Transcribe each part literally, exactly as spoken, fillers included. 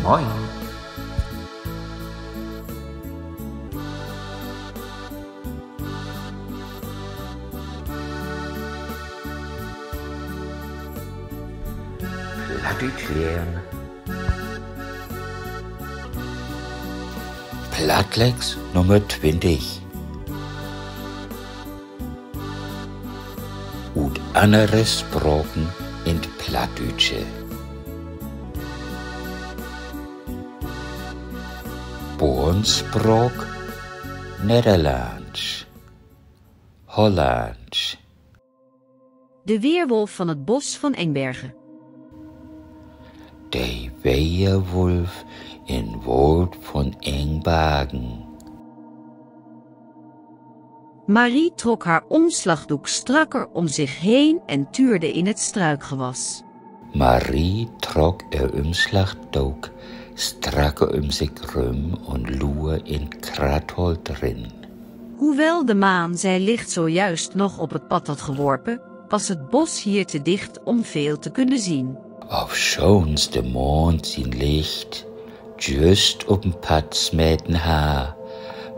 Moin. Plattdüütsch lehren. Plattlex Nummer twintig. Ut annere Spraken in't Plattdüütsche. Boornspraak: Nedderlandsch, Hollandsch. De weerwolf van het bos van Engbergen. De Weerwulf in Woold von Engbargen. Marie trok haar omslagdoek strakker om zich heen en tuurde in het struikgewas. Marie trok ehr Ümslagdook stracker üm sik rüm un luur in't Krattholt rin. Hoewel de maan zij licht zojuist nog op het pad had geworpen, was het bos hier te dicht om veel te kunnen zien. Ofschoons de Maand sien Licht just op en Padd smeten harr,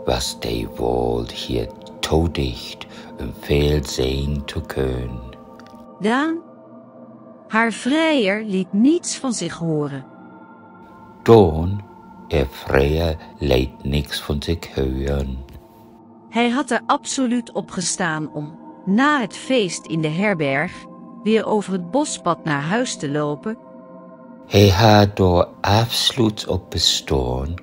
was de Woold hier to dicht, üm veel sehn to könen. Dan, haar vrijer liet niets van zich horen. Don, ehr Vrijer leet nix von sik hören. Hij had er absoluut op gestaan om, na het feest in de herberg, weer over het bospad naar huis te lopen. He harr dor afsluuts op bestahn,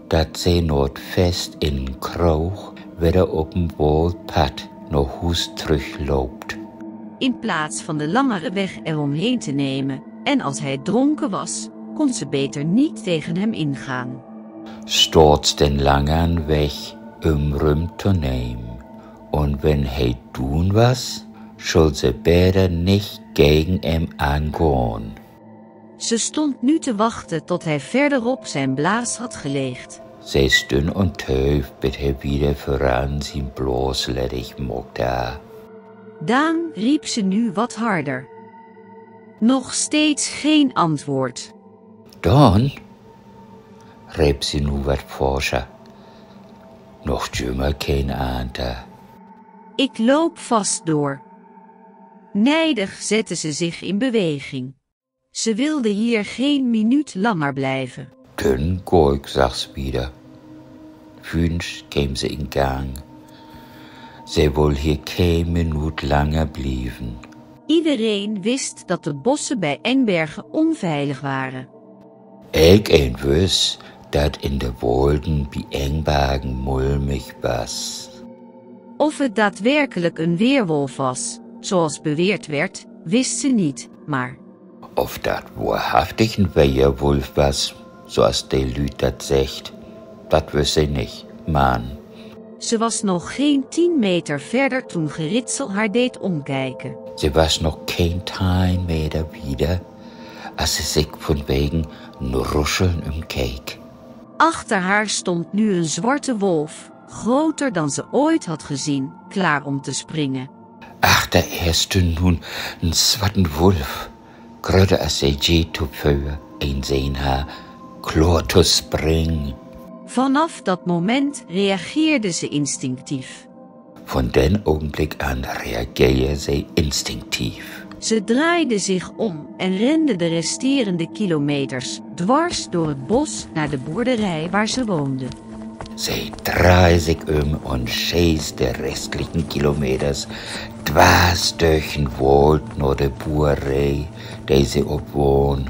dat se na't Fest in'n Kroog wedder op en Wooldpadd na Huus trüchloopt. In plaats van de langere weg eromheen te nemen, en als hij dronken was, kon ze beter niet tegen hem ingaan. Staats den langern Weg üm rüm to nehmen, un wenn he duun was, schull se beter nich gegen em angahn. Ze stond nu te wachten tot hij verderop zijn blaas had geleegd. Se stünn un tööv, bit he wieder vöran sien Blaas leddig maakt harr. Dan riep ze nu wat harder. Nog steeds geen antwoord. Dan, reep ze nu wat forscher. Noch jümmer keen Anter. Ik loop vast door. Nijdig zette ze zich in beweging. Ze wilde hier geen minuut langer blijven. Denn gah ik sachts wieder. Fünsch keem se in Gang. Se wull hier keen Minuut langer blieven. Iedereen wist dat de bossen bij Engbergen onveilig waren. Elkeen wüss, dat in de Wolden bi Engbargen mulmig was. Of het daadwerkelijk een weerwolf was, zoals beweerd werd, wist ze niet, maar Of dat wohrhaftig en Weerwulf was, so as de Lüüd dat seggt, dat wüss se nich, man Ze was nog geen tien meter verder toen geritsel haar deed omkijken. Se was noch keen teihn Meter wieder, as se sik vunwegen en Ruscheln ümkeek. Achter haar stond nu een zwarte wolf, groter dan ze ooit had gezien, klaar om te springen. Achter ehr stünn nu en swatten Wulf, grötter as se je tovör een sehn harr, kloor to springen. Vanaf dat moment reageerde ze instinctief. Von den Ogenblick an reageer se instinktiv. Ze draaide zich om en rende de resterende kilometers dwars door het bos naar de boerderij waar ze woonde. Se dreih sik üm un schees de restlichen Kilometers dwars dörch den Woold na de Bueree, de se op wahn.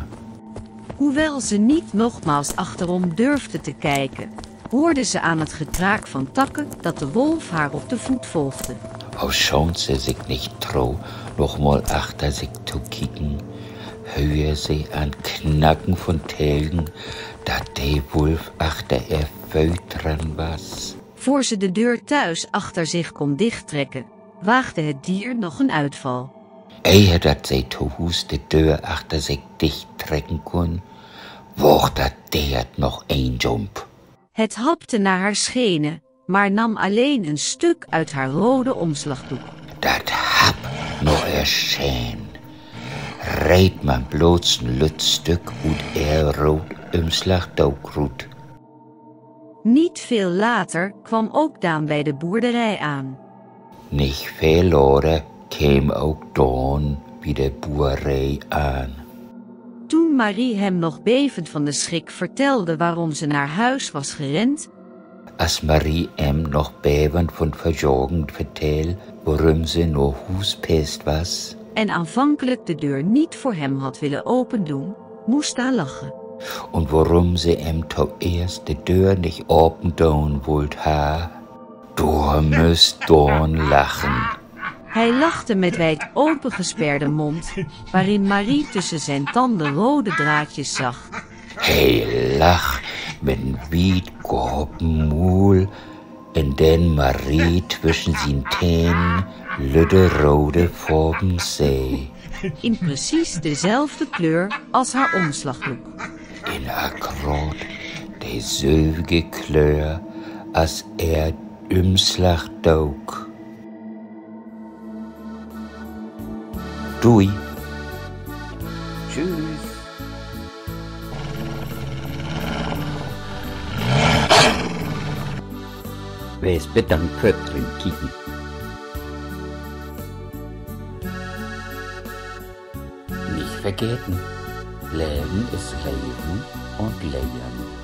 Hoewel ze niet nogmaals achterom durfde te kijken, hoorde ze aan het gekraak van takken dat de wolf haar op de voet volgde. Ofschoons se sik nich tro, nochmal achter sik to kieken, höör se an Knacken von Telgen, dat de Wulf achter ehr Fööt dran was. Voor ze de deur thuis achter zich kon dichttrekken, waagde het dier nog een uitval. Eer dat se to Huus de Döör achter sik dichttrecken kunn, waag dat Deert noch een Jump. Het hapte naar haar schenen, maar nam alleen een stuk uit haar rode omslagdoek. Dat happ na ehr scheen, reet man blots en lütt Stück ut ehr root Ümslagdook rut. Niet veel later kwam ook Daan bij de boerderij aan. Nich veel later keem ok Daan bi de Bueree an. Toen Marie hem nog bevend van de schrik vertelde waarom ze naar huis was gerend, as Marie em noch bevend van Verjagen vertell, worüm se na Huus pest was, en aanvankelijk de deur niet voor hem had willen opendoen, moest hij lachen. Un worüm se em toeerst de Döör nich apen doon wullt harr, dor müss Daan lachen. Hij lachte met wijd opengesperde mond, waarin Marie tussen zijn tanden rode draadjes zag. He lach mit en wiet gapen Muul, in den Marie twischen sien Tähn lütte rode Farven seh. In precies dezelfde kleur als haar omslagdoek. In akkraat de sülvige Klöör as ehr Ümslagdook. Dui. Tschüss. Wees bedankt för't Rinkieken. Nich vergeten: Leven is Leven un Lehren.